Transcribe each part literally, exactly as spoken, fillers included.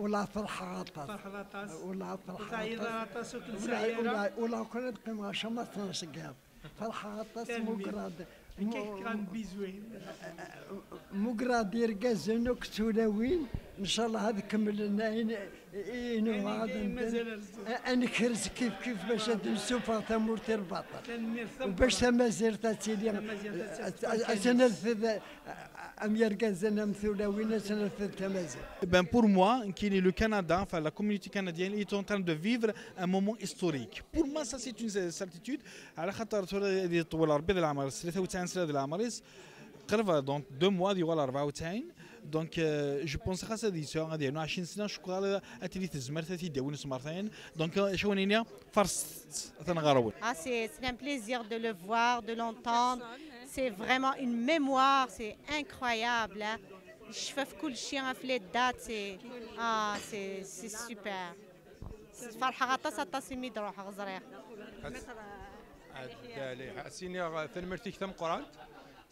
Ula ferḥeɣ aṭas. Ferḥeḍ aṭas. Ula ferḥeɣ aṭas. Ur teɛyiḍ ara aṭas, ur k-nesɛi ara. Ula, ula kan ad qqimeɣ acama tnac n yiḍ. Ferḥeɣ aṭas. Tanemmirt. Mugrad. Akka i k-qqaren bizuin. Mugrad irgazen akk d tulawin, ncallah ad kemmlen ayen i nebɣa ad nden. Ad nekrez kif kif bac ad nessufeɣ tamurt i lbaṭel. U bac tamazirt ad tili, ad nerfed am yergazen am tulawin, ad nerfed tamazirt. Eh ben, pour moi, nekkini, le Canada, enfin la communauté canadienne est en train de vivre un moment historique. Pour moi, ça c'est une certitude. Ɛla xaṭer tura ad iṭewwel Ṛebbi di leɛmer-is, tlata u tesɛin sna di leɛmer-is, qrib, donc, deux mois ad yuɣal rebɛa u tesɛin. Donc, euh, je pense xas ad yesɛu, ad yernu ɛecrin sna, je crois ad tili tezmert ad t-id-yawi s tmeṭṭut-nni. Donc, euh, acu ara wen-iniɣ, farṣet, atan ɣer-wen. Ah, c'est, c'est un plaisir de le voir, de l'entendre. C'est vraiment une mémoire, c'est incroyable, hein. Yecfa ɣef kulci, ɣef les dates, c'est, ah, c'est, c'est super. Ferḥeɣ aṭas, aṭas imi d-ruḥeɣ ẓriɣ. Ad-, ad-, ad-, ad-as-iniɣ tanemmirt-ik tameqqrant.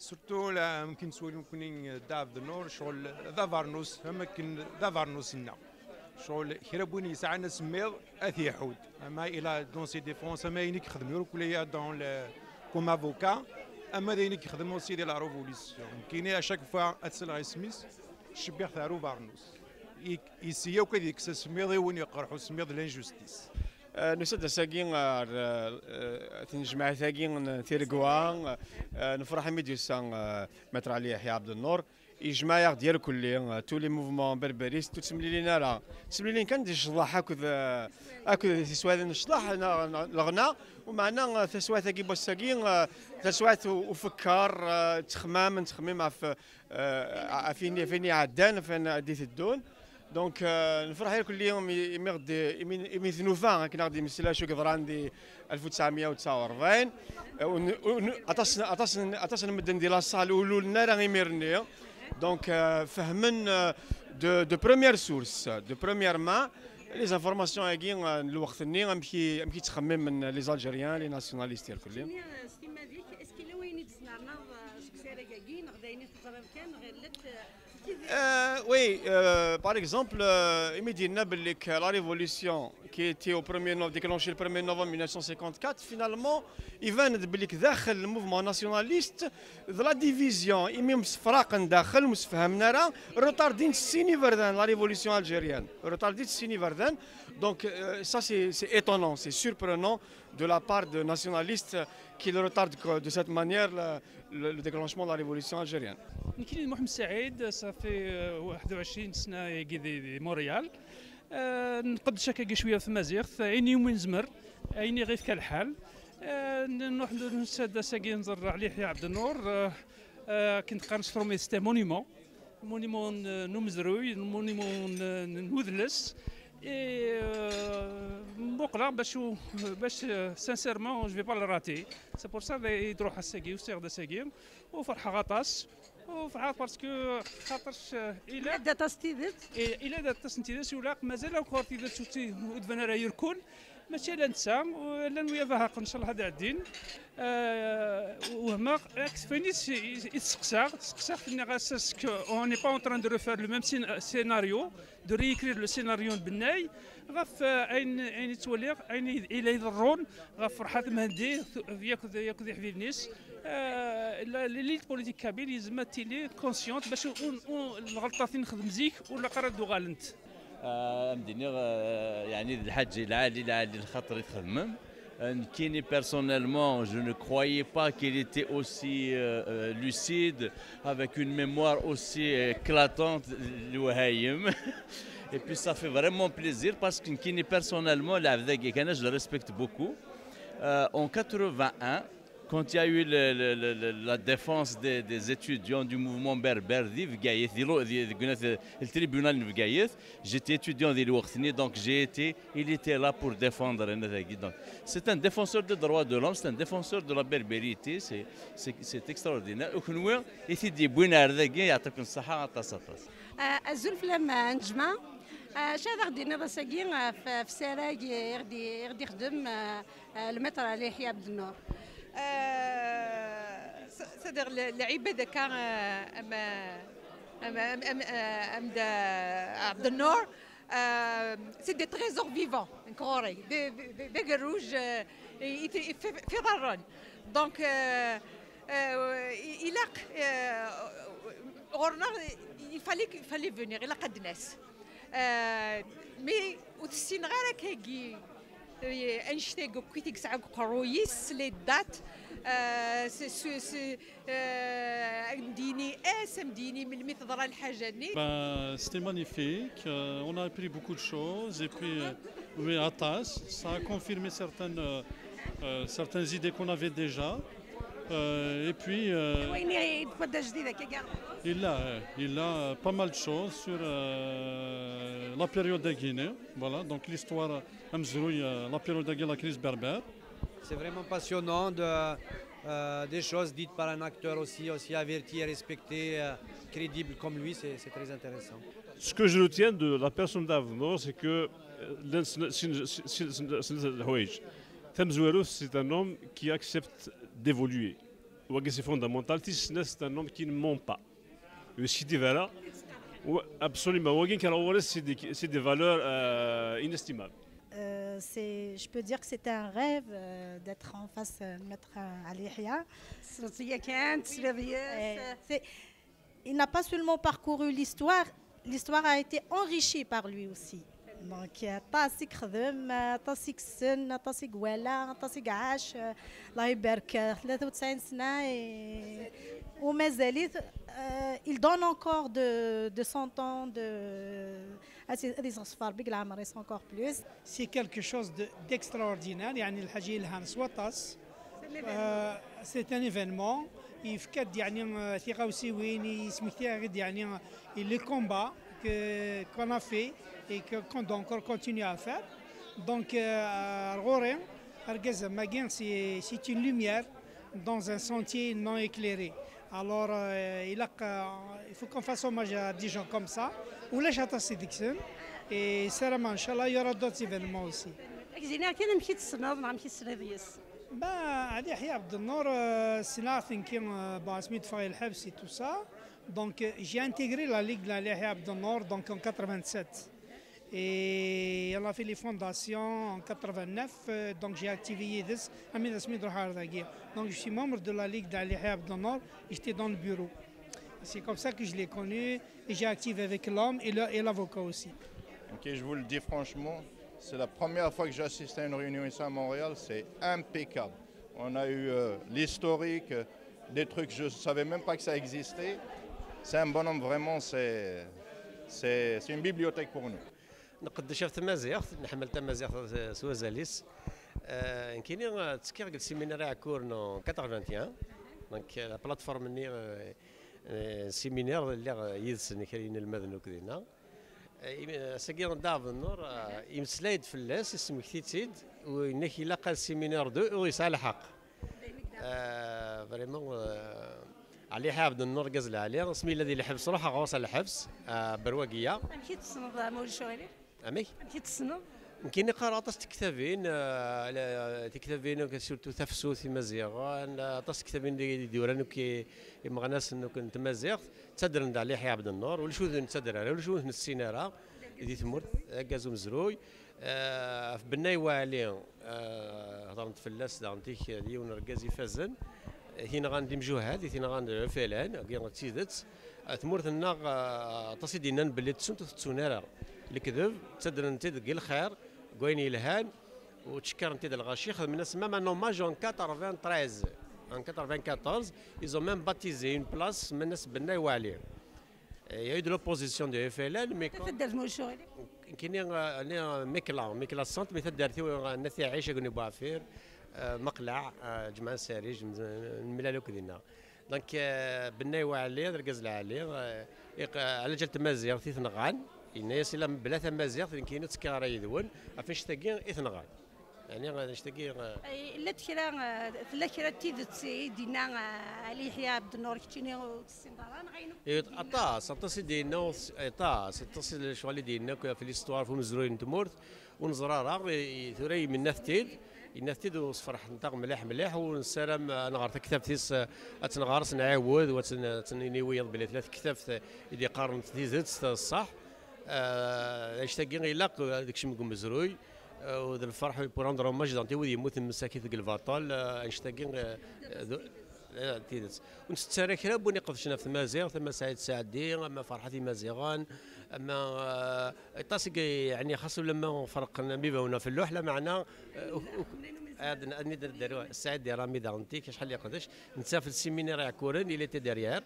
Surtout la, mumkin tettwalim nekkni Dda Ɛebdennur, ccɣel d abernus, am akken d abernus-nneɣ. Ccɣel kra n win yesɛan asemmiḍ ad t-iḥudd. Ama il a dans ses défenses, ama ayen i yexdem ur kulli dans le, comme avocat, ama d ayen i yexdem aussi di la révolution. Nekkini à chaque fois ad selleɣ isem-is, ttcebbiɣ-t ar ubernus. I, yessi akk ad yekkes asemmiḍ i win yeqreḥ usemmiḍ, l'injustice. Eh, nusa-d ass-agi ar, eh, eh, tnejmaɛt-agi n Tiregwa, eh, nefreḥ imi d-yusa, eh, Maître Ali Yeḥya Ɛebdennur. Yejmeɛ-aɣ-d irkelli, eh, tous les mouvements berbéristes, ur ttemlilin ara. Ttemlilin kan di ccḍeḥ akked, eh, akked taswiɛt n ccḍeḥ, neɣ, neɣ leɣna, umeɛna, eh, taswiɛt-agi n wass-agi, eh, taswiɛt u-, ufekkar, eh, ttexmam, nettxemmim ɣef, eh, ɣef ayen, ɣef ayen iɛeddan, ɣef ayen ad d-iteddun. Donc, euh, nefreḥ irkelli imi, imi ɣ-d-, imi, imi t-nufa akken ad ɣ-d-yemmeslay acu yeḍran di alef u tesɛemya u tesɛa u rebɛin. Euh, u n-, u n-, aṭas, aṭas, aṭas n medden di la salle ur lulen ara imir-nni. Donc, euh, fehmen, euh, de, de première source, de première main, les informations-agi, euh, n lweqt-nni, amek i, amek i ttxemmimen les Algériens, les nationalistes irkelli. Acuɣer, euh, s timmad-ik, est-ce que yella wayen i d-tesnernaḍ, euh, seg usarag-agi, neɣ d ayen i teẓriḍ kan, neɣ yella-d, euh, Euh, oui, euh, par exemple, euh, imi d-yenna belli que la révolution qui était au premier no-, déclenchée le premier novembre mille neuf cent cinquante-quatre, finalement, iban-d belli que daxel le mouvement nationaliste, de la division, imi msefraqen daxel, ur msefhamen ara, retardin sin iberdan, la révolution algérienne, retardin sin iberdan. Donc, euh, ça c'est, c'est étonnant, c'est surprenant de la part de nationalistes qui le retardent que de cette manière le, le, le déclenchement de la révolution algérienne. Nekkini d Mohamed Saïd, ça fait, euh, واحد وعشرين سنة يجي دي, دي Montréal. آه، نقدش هكا شوية في المزيغ، أين يوم نزمر، أين يغيث كالحال. آه، نروح نسد ساقي نزر عليه يا عبد النور. آه، آه، كنت قارن سترومي، سيتي مونيمون. Monument, euh, n umezruy, monument n, n udles. Et, euh, مقلة باش و-، باش, euh, sincèrement, je vais pas le rater. C'est pour ça i d-ruḥeɣ ass-agi, usiɣ-d ass-agi. U ferḥeɣ aṭas. U ferḥeɣ parce que, xaṭerc, euh, il a, il a d aṭas n tidet. Et il a d aṭas n tidet, ula mazal akk tidet ur tt-, ur d-tban ara irkul. Mačči ala netta, llan wiyaḍ ahaqen, ncallah ad ɛeddin. Euh, wehmeɣ, akk d wayen i s-, i, i tesseqsaɣ, tesseqsaɣ, tenniɣ-as, est-ce que on n'est pas en train de refaire le même scén-, scénario, de réécrire le scénario n Bennay, ɣef, euh, ayen, ayen i ttwaliɣ, ayen i, i la iḍerrun, ɣef Ferḥat Mhenni, tu-, yakk d, yakk d iḥbiben-is. Euh, la, l'élite politique kabyle yezmer ad tili consciente, bac ur, ur, lɣelṭat i nexdem zik, ur ilaq ara ad d-uɣalent. آه، أم دينيغ، آه، يعني الحاج العالي، العالي الخاطر يتخمم. آه، نكيني personnellement, je ne croyais pas qu'il était aussi, euh, euh, lucide, avec une mémoire aussi, euh, éclatante, الوهايم. Et puis ça fait vraiment plaisir parce que نكيني personnellement, العبد كان, je le respecte beaucoup. Euh, en quatre-vingt-un, quand il y a eu le, le, le, le, la défense des, des étudiants du mouvement berbère, di Bgayet, di lo-, di, di, di, le tribunal de Bgayet, j'étais étudiant di lweqt-nni, donc j'ai été, il était là pour défendre, donc c'est un défenseur des droits de l'homme, c'est un défenseur de la berbérité, c'est, c'est, c'est extraordinaire. U kenwi, i t-id-yewwin ar dagi, يعطيكم الصحة, aṭas, aṭas. Ah, azul fell-am, ah, Neǧma. Ah, acu ara ɣ-d-tiniḍ ass-agi, ah, f-, f usarag i ɣ-d-, i ɣ-d-ixdem, ah, ah, le maître Ali Yeḥya Ɛebdennur? Euh, c'est-, c'est-à-dire, le, le عباد كان, euh, am, am, am, am, euh, am da, Abdenour. Euh, c'est des trésors vivants, ɣur-i, d, d, d, d agerruj, euh, i, i, i, fi, fi iḍarren. Donc, euh, euh, ilaq, euh, ɣur-neɣ, il fallait, il fallait venir, ilaq ad d-nas. Euh, mais ur tessineɣ ara akkagi, euh, annect-agi akk i yesɛa deg uqerruy-is, les dates, euh, c'est, c'est, c'est, euh, ad m-d-yini ass, ad m-d-yini melmi teḍra lḥaǧa-nni. Ben, c'était magnifique. Euh, on a appris beaucoup de choses. Et puis, euh, oui, aṭas. Ça a confirmé certaines, euh, euh, certaines idées qu'on avait déjà. Euh, et puis, euh, وين يتبدا جديد هكا كاع؟ Il a, euh, il a pas mal de choses sur, euh, la période de Guinée. Voilà, donc l'histoire, amezruy, euh, la période de la crise berbère. C'est vraiment passionnant de, euh, des choses dites par un acteur aussi, aussi averti et respecté, euh, crédible comme lui, c'est c'est très intéressant. Ce que je retiens de la personne d'Avenor, c'est que euh, llan sna- sin- sin- sin- sin- sin- lḥwayeǧ. Tamezwarut, c'est un homme qui accepte d'évoluer. Wagi, c'est fondamental. Tis snat, c'est un homme qui ne ment pas. Ur yeskiddib ara. Wa- Absolument. Wagi, c'est des, c'est des valeurs euh, inestimables. Euh, c'est, je peux dire que c'était un rêve euh, d'être en face euh, de Maître euh, Ali Yahya. صرت هي كانت سبابيه Euh, c'est- il n'a pas seulement parcouru l'histoire, l'histoire a été enrichie par lui aussi. Donc, aṭas i yexdem, aṭas i yessen, aṭas i iwala, aṭas i iɛac, euh, الله يبارك, ثلاثة وتسعين سنة et ومازال, euh, il donne encore de, de son temps, de, ad yeẓfer beg leɛmer, c'est encore plus. C'est quelque chose de- d'extraordinaire, يعني الحاجة يلهان سواطاس. Euh, c'est un événement. يفكد يعني آه، ثيغاوسيوين يسمكتي غير يعني آه، les combats que qu'on a fait et que qu'on doit encore continuer à faire. Donc euh, غوري ارجازا ماكين c'est c'est une lumière dans un sentier non éclairé. Alors euh, il a- euh, il faut qu'on fasse hommage à des gens comme ça. ولاش هذا السيدكسن. Et سلام ان شاء الله il y aura d'autres événements aussi. زينير كان مشيت تسنض مع مشيت تسنض يس. Ben, Ali Yahya Abdenour, euh, c'est là que euh, bah, Smith fait le Habs et tout ça. Donc, euh, j'ai intégré la Ligue de Ali Yahya Abdenour donc en quatre-vingt-sept. Et on a fait les fondations en quatre-vingt-neuf, euh, donc j'ai activé Yidis, Amid Asmid Rohardagi. Donc, je suis membre de la Ligue d'Ali Yahya Abdenour, j'étais dans le bureau. C'est comme ça que je l'ai connu et j'ai activé avec l'homme et le- et l'avocat aussi. Ok, je vous le dis franchement, c'est la première fois que j'assiste à une réunion ici à Montréal, c'est impeccable. On a eu euh, l'historique, euh, des trucs, je ne savais même pas que ça existait. C'est un bonhomme, vraiment, c'est c'est- c'est une bibliothèque pour nous. Nqeddec ɣef tmaziɣt, nḥemmel tamaziɣt s wazal-is. Euh, nekkini euh, ttekkiɣ deg séminaire Iɛekkuren en quatre-vingt-un. Donc euh, la plateforme-nni, euh, euh, séminaire, lliɣ euh, yid-sen kra n yinelmaden akk dinna. Euh, imi- ass-agi Dda Ɛebdennur euh, imeslay-d fell-as, ismekti-tt-id, u yenna-k ilaq ad séminaire deux, u yesɛa lḥeqq. Euh, vraiment, euh, Ali Ḥi Ɛebdennur, argaz lɛali, asmi yella di lḥebs, ruḥeɣ ɣur-s ɣer lḥebs, euh, berwagiya. Amek i tessneḍ ma ulac uɣilif? Amek? Amek i tessneḍ? Nekkini qqareɣ aṭas n tektabin, euh, la- tiktabin akk, surtout tafsut imaziɣen, aṭas n tektabin i d-yuran akk i- imeɣnasen akk n tmaziɣt, ttadren-d Ali Ḥi Ɛebdennur, ulac ur ten-nettader ara, ulac ur ten-nessin ara di tmurt, argaz umezruy. Euh, ɣef Bennay Waɛli, euh, hedren-d fell-as daɣen tik d yiwen urgaz ifazen, i t-yenɣan d imjuhad, i t-yenɣan d lfilan, agi d tidet. Euh, tmurt-nneɣ, euh, aṭas i d-yennan belli ttunt ur tettun ara. Lekdeb, ttadren-t-id deg lxir, deg wayen yelhan, u ttcekkaren-t-id lɣaci, xedmen-as même un hommage en quatre-vingt-treize. En quatre-vingt-quatorze, ils ont même baptisé une place, semman-as Bennay Waɛli. Il y a eu de l'opposition de F L N, mais quand- Taddart ma ulac uɣilif. Nekkini euh, ni euh, Mekla, Mekla Centre, mais taddart-iw euh, Nna Tiɛic, Agni Buɛfir, euh, Meqleɛ, euh, Ǧemɛa Sarij, nemlal akk dinna. Donc, euh, Bennay Waɛli, d argaz lɛali, euh, iq- euh, ɛlaǧal tmaziɣt i t-nɣan, yenna-yas ila mebla tamaziɣt, nekkini ur ttekkiɣ ara yid-wen, ɣef annect-agi i t-nɣan. Yeɛni, annect-agi, euh, Ay, llant kra, eh, tella kra n tidet i d-yenna, eh, Ali Yeḥya Ɛebdennur, keččini ur tessineḍ ara, neɣ ayen akk i d-yenna? Aṭas, aṭas i d-yenna, aṭas, aṭas i d lecɣal i d-yenna akk ɣef l'histoire, ɣef umezruy n tmurt, ur neẓra ara, i- i- tura yemna-t-id, yenna-t-id u sferḥen-aɣ mliḥ, mliḥ, u nessaram ad nɣer taktabt-is, eh, ad tt-nɣer, ad tt-nɛiwed, u ad tt-n- ad tt-nini wiyaḍ belli tella tektabt i d-iqqaren tidet, d ṣṣeḥ. Euh, annect-agi ilaq ad ikcem deg umezruy, euh, u d lferḥ pour rendre hommage daɣen i wid yemmuten msakit deg lbaṭel, euh, annect-agi, euh, d- euh, tidet. Ur nettettu ara kra n win iqedcen ɣef tmaziɣt, ama Saɛid Saɛdi, ama Ferḥat Imaziɣen, ama, euh, aṭas i, yeɛni, xas ulamma ferqen am ibawen ɣef lluḥ, lameɛna, euh, uk- uk- ad n- ad nid-, Saɛid Irami daɣen tik, acḥal yeqdec, netta fi le séminaire Iɛekkuren, il était derrière.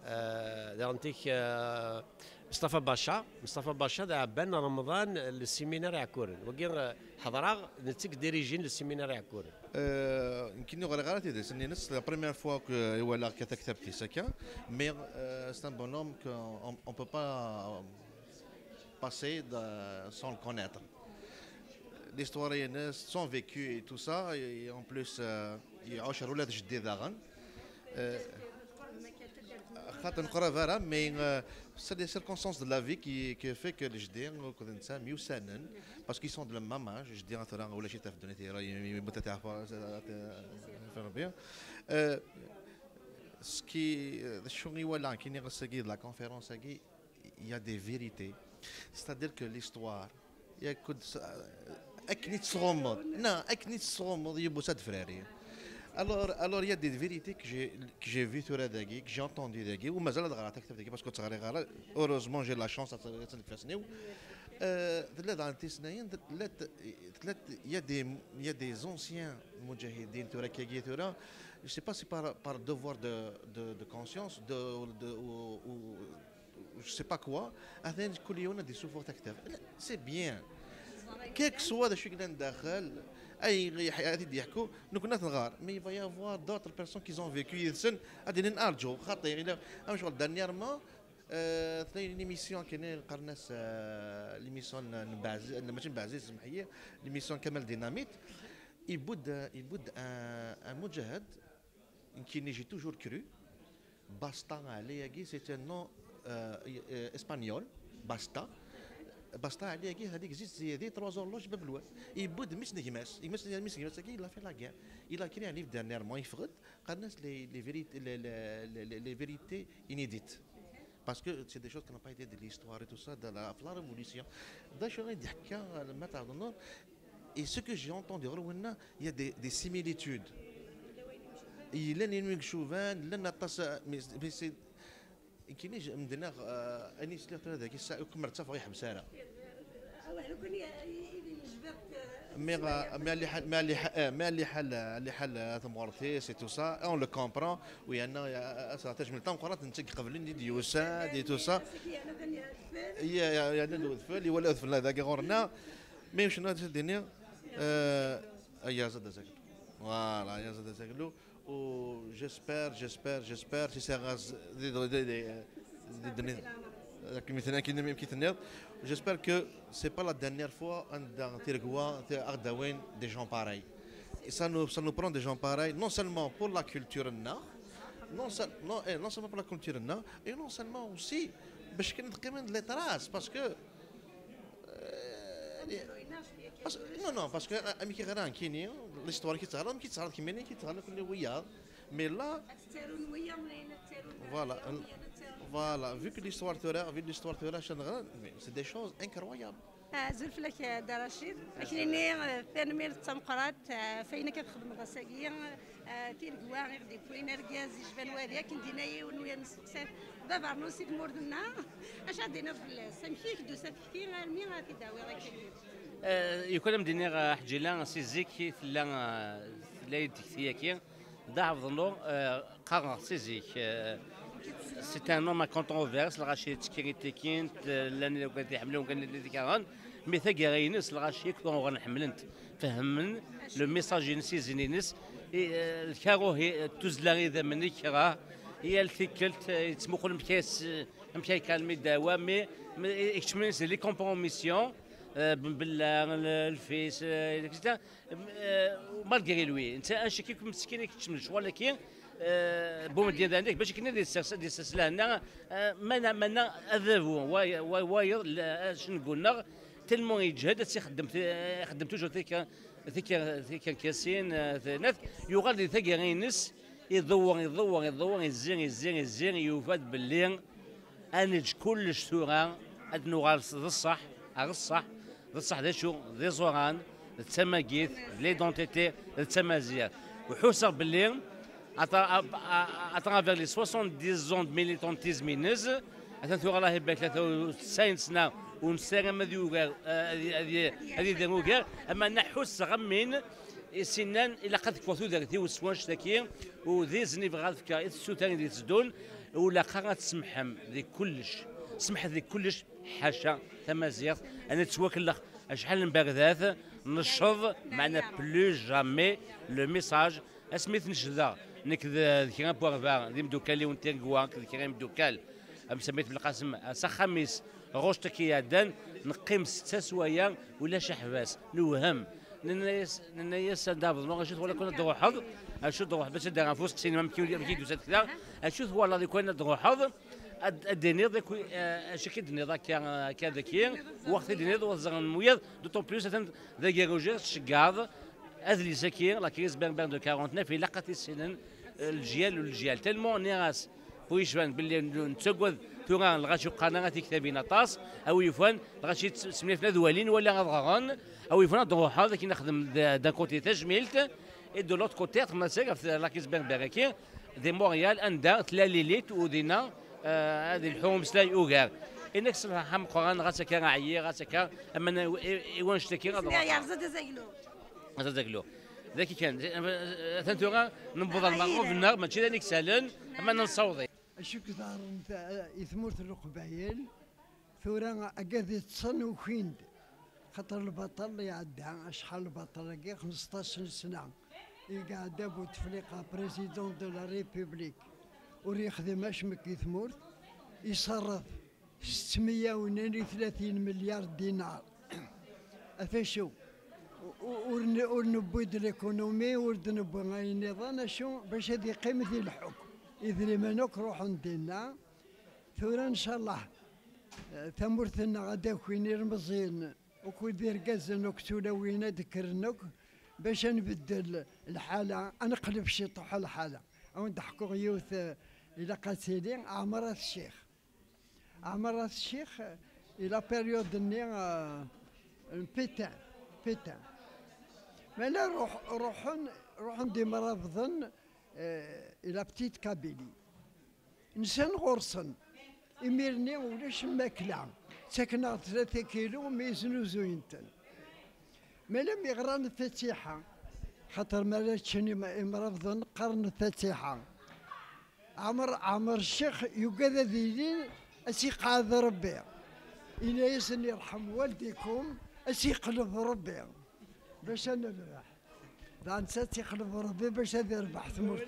Euh, daɣen tik, euh, Mustafa Bacha, Mustafa Bacha d aɛebban n Remḍan, le séminaire Iɛekkuren. Wagi, euh, ḥeḍreɣ, netta i yedirigin le séminaire Iɛekkuren. Euh, nekkini ur ɣriɣ ara tidles-nni-ines, c'est la première fois que i walaɣ akka taktabt-is akka, mais, euh, c'est un bonhomme qu'on on peut pas passer de, sans le connaître. L'histoire-ines, son vécu et tout ça, et en plus, euh, iɛuc ar ula d jeddi daɣen. Euh, xaṭer neqreb ara, mais, euh, c'est des circonstances de la vie qui, qui fait que jeddi akked netta myussanen, parce qu'ils sont de la même âge, jeddi tura ulac-it ɣef ddunit, ira, yemmut ad t-yeɛfu Rebbi. Euh, ce qui, euh, d acu i walaɣ nekkini ass-agi de la conférence-agi, il y a des vérités. C'est-à-dire que l'histoire, il y a que de ça, akken i tt-tɣummeḍ. Non, akken i tt-tɣummeḍ, yiwwas ad frari. Alors, alors, il y a des vérités que j'ai, que j'ai vues tura dagi, que j'ai entendues dagi, u mazal ad ɣreɣ taktabt dagi, parce que ur tt-ɣriɣ ara. Heureusement, j'ai la chance ad tt-, ad tt-, Euh, tella daɣen tisnayin, tella t-, tella t-, il y a des, il y a des anciens mujahidin tura, kagi tura, je sais pas si par, par devoir de, de, de conscience, de, de, ou, ou, je sais pas quoi, atan kul yiwen ad d-isuffeɣ taktabt. C'est bien. Quel que soit d acu i yellan daxel, ay, ay, ad t-id-yeḥku, nekkni ad t-nɣer. Mais il va y avoir d'autres personnes qui ont vécu yid-sen, ad d-inin arǧu, xaṭi, ila, am ccɣel dernièrement, euh, tella une émission akken i qqaren-as, euh, l'émission n, n Beɛziz, mačči n Beɛziz, semmeḥ-iyi, l'émission Kamel Dynamite, il boude, il boude un, un mujahid, qui j'ai toujours cru, Basta Ali-agi, c'est un nom, euh, euh, espagnol, Basta. Basta Ali-agi, هذيك زيد زيادي trois horloges باب الواد. يبود مس نجماس، يمس مس نجماس-agi, il a fait la guerre. Il a créé un livre dernièrement, يفغد, قالناس les, les vérités, les, les, les, les vérités inédites. Parce que c'est des choses qui n'ont pas été de l'histoire et tout ça, de la, la révolution. D acu i d-yeḥka, ma tɛeḍneḍ, Et ce que j'ai entendu, il y a des, des similitudes. Llan imcuban, llan aṭas, mais, mais c'est, nekkini medden-a, euh, ayen i sliɣ tura dagi, ur kem-rtafeɣ yeḥbes ara. Mais, euh, mais ɛli ḥal, mais ɛli ḥal, euh, mais ɛli ḥal, euh, ɛli ḥal, euh, tamɣart-is et tout ça, on le comprend, u yerna, euh, euh, tajmilt tameqqrant netta i iqeblen i d-yusa-d et tout ça. Yerna d udfel, iwala udfel dagi ɣur-neɣ. Mais je suis, euh, Ayaza d azaglu. Voilà, Ayaza d azaglu. U j'espère, j'espère, j'espère, si c'est ɣas di, di, di, di, di, di, akken i ten-, akken i tenniḍ, j'espère que c'est pas la dernière fois anda tiregwa ti-, ad d-awin des gens pareils. Et ça nous, ça nous prend des gens pareils, non seulement pour la culture-nneɣ, non, seul-, non, eh, non seulement pour la culture-nneɣ, et non seulement aussi, parce que, parce que, euh, parce, non, non, parce que, euh, amek i ɣran kini, l'histoire ki teɣra, amek i teɣra kemmini, ki teɣra kulli wiyaḍ. Mais là, voilà, voilà, vu que l'histoire tura, vu que l'histoire tura, mais c'est des choses incroyables. Azul fell-ak, a Dda Racid. Aknini, eh, tanemmirt tameqqrant, eh, ɣef wayen akka txedmeḍ ass-agi, eh, tiregwa i ɣ-d-yewwin argaz yecban wadi, akken d-yenna yiwen n wi nesteqsat, d abeṛnus i tmurt-nneɣ. Acu ad d-tiniḍ fell-as? Amek i k-d-tusa tekti armi ad t-id-tawiḍ akka? Eh, yukan ad m-d-iniɣ, eh, Ḥǧila, si zik i tella, eh, tella-yi-d tekti-agi. Dda Ɛebdennur, eh, qqareɣ si zik, eh, c'est un homme à controverse, lɣaci yettekki i tikint, eh, llan wigad iḥemmlen, wigad ikerhen, mi taggara-ines, lɣaci akk uɣen ḥemmlen-t, fehmen le message-ines, izen-ines, i, eh, lkaruh, eh, tuzzla idammen ikreh, yal tikkelt, eh, yettmuqul amek ay s-, amek ay kalmi dawa, mi, mi, ikeččmen les compromissions, eh, Bella, le, le fils, eh, et cetera. Euh, malgré lui, netta anci-k meskin i keččem lecɣal-agi, euh, Bumedyen d Ɛendik, bac akken ad yessers, ad yessers lehna, euh, mana, mana adabu, wa-, wa-, wayeḍ, la, acengu-nneɣ, tellement yeǧhed, ad tt-ixeddem, ti-, ixeddem toujours tika-, tika-, tikerkasin, euh, tenat, yuɣal di taggara-ines, iḍewwer, iḍewwer, iḍewwer, izzi, izzi, izzi, yufa-d belli ad neǧǧ kullec tura, Ad nuɣal s- d ṣṣeḥ, ar ṣṣeḥ, d ṣṣeḥ d acu? D iẓuran, d tamagit, d l'identité, d tamaziɣt. U ḥusseɣ belli à tra- à- à- à travers les soixante-dix ans de militantisme-ines, atan tura Allah ibarek tlata u tesɛin sna, ur nessaram ad yugar, ad ad ad yidir ugar, ama nna ḥusseɣ am win i s-innan ilaq ad kfuɣ tudert-iw s wanect-agi, u d izen i bɣiɣ ad fkeɣ i tsuta i d-itteddun, u ilaq ad tsemḥem di kullec. Semḥet di kullec, ḥaca tamaziɣt, ad nettwakellex acḥal n berdat, necceḍ, meɛna plus jamais le message. Asmi t-necdeɣ, nekk d d kra n werba, d imdukkal-iw n tiregwa, d kra n imdukkal, am Samit Belqasem, s axxam-is, ɣuct akka iɛeddan, neqqim setta swaya, ulac aḥbas, newhem. Nenna-yas, nenna-yas a Dda Abḍennu, acu twalaḍ kan ad d-truḥeḍ, acu d-truḥeḍ, bac ad d-aɣen fu steqsin-im amek i, amek i d-tusa tekta, acu twalaḍ i kan ad d-truḥeḍ, ad, ad d-tiniḍ akk, eh, acu akka i d-tiniḍ akka, akka daki, waqt i d-tiniḍ ur teẓriḍ wiyaḍ, d'autant plus atan d agerruj i tceggɛeḍ, adlis-agi, la crise berbère de quarante-neuf, ilaq ad t-issinen, eh, leǧyal u leǧyal. Tellement nniɣ-as, fu yecban belli n- nettagad tura lɣaci ur qqaren ara tiktabin aṭas, a wi yufan lɣaci tt- semlafen ad walin wala ad ɣren, a wi yufan ad d-ruḥeḍ akken nexdem d- d'un côté tajmilt, et de l'autre côté ad txedmeḍ ɣef la crise berbère-agi di Montréal anda tella l'élite u dinna, eh, ad ilḥu umeslay ugar. Inek ṣṣbeḥ ameqqran, ɣas akka ɛyiɣ, ɣas akka, ama i, i, i wanect-agi ad ruḥeɣ. Yerẓa-d azaglu. Yerẓa-d azaglu. D aki kan, atan tura newweḍ ɣer lmeɣreb-nneɣ, mačči d aneksalen, ama nessaweḍ. Acu k-ḍarren ta- i tmurt n Leqbayel, tura agad iṭṭsen ukin-d, xaṭer lbaṭel iɛedda, acḥal lbaṭel-agi, xmesṭac n sna, i iɛedda Bouteflika, président de la République, ur yexdim acemmek i tmurt, iṣerref ستمية وثنين وثلاثين مليار دينار. Ata acu, u- u- ur n- ur newwi-d l'économie, ur d-newwi ayen nniḍen, acu bac ad iqqim di lḥukm. Idrimen akk ruḥen dinna. Tura ncallah, eh, tamurt-nneɣ ad d-akin iremẓiyen ukud irgazen akk tulawin ad d-kkren akk, bac ad nbeddel lḥala, ad neqleb ciṭuḥ lḥala. Ad wen-d-ḥkuɣ yiwet, eh, ilaq ad tili Ɛmer At Ccix. Ɛmer At Ccix, eh, i la période-nni, eh, n Pétain, Pétain. Mala ruḥ- ruḥen, ruḥen-d imrabḍen, eh, i la petite Kabylie. Nsan ɣur-sen. Imir-nni ulac lmakla. Ttaken-aɣ-d tlata kilu mi znuzuyen-ten. Mala mi ɣran lfatiḥa, xaṭer mi ara ččen im- imrabḍen qqaren lfatiḥa. Ɛmer, Ɛmer Ccix yugad ad yili ad s-iqeɛɛed Rebbi. Yenna-yasen: "Yerḥem waldikum, ad s-iqleb Rebbi bac ad nerbeḥ." Daɣen ad s-iqleb Rebbi bac ad irbeḥ tmurt.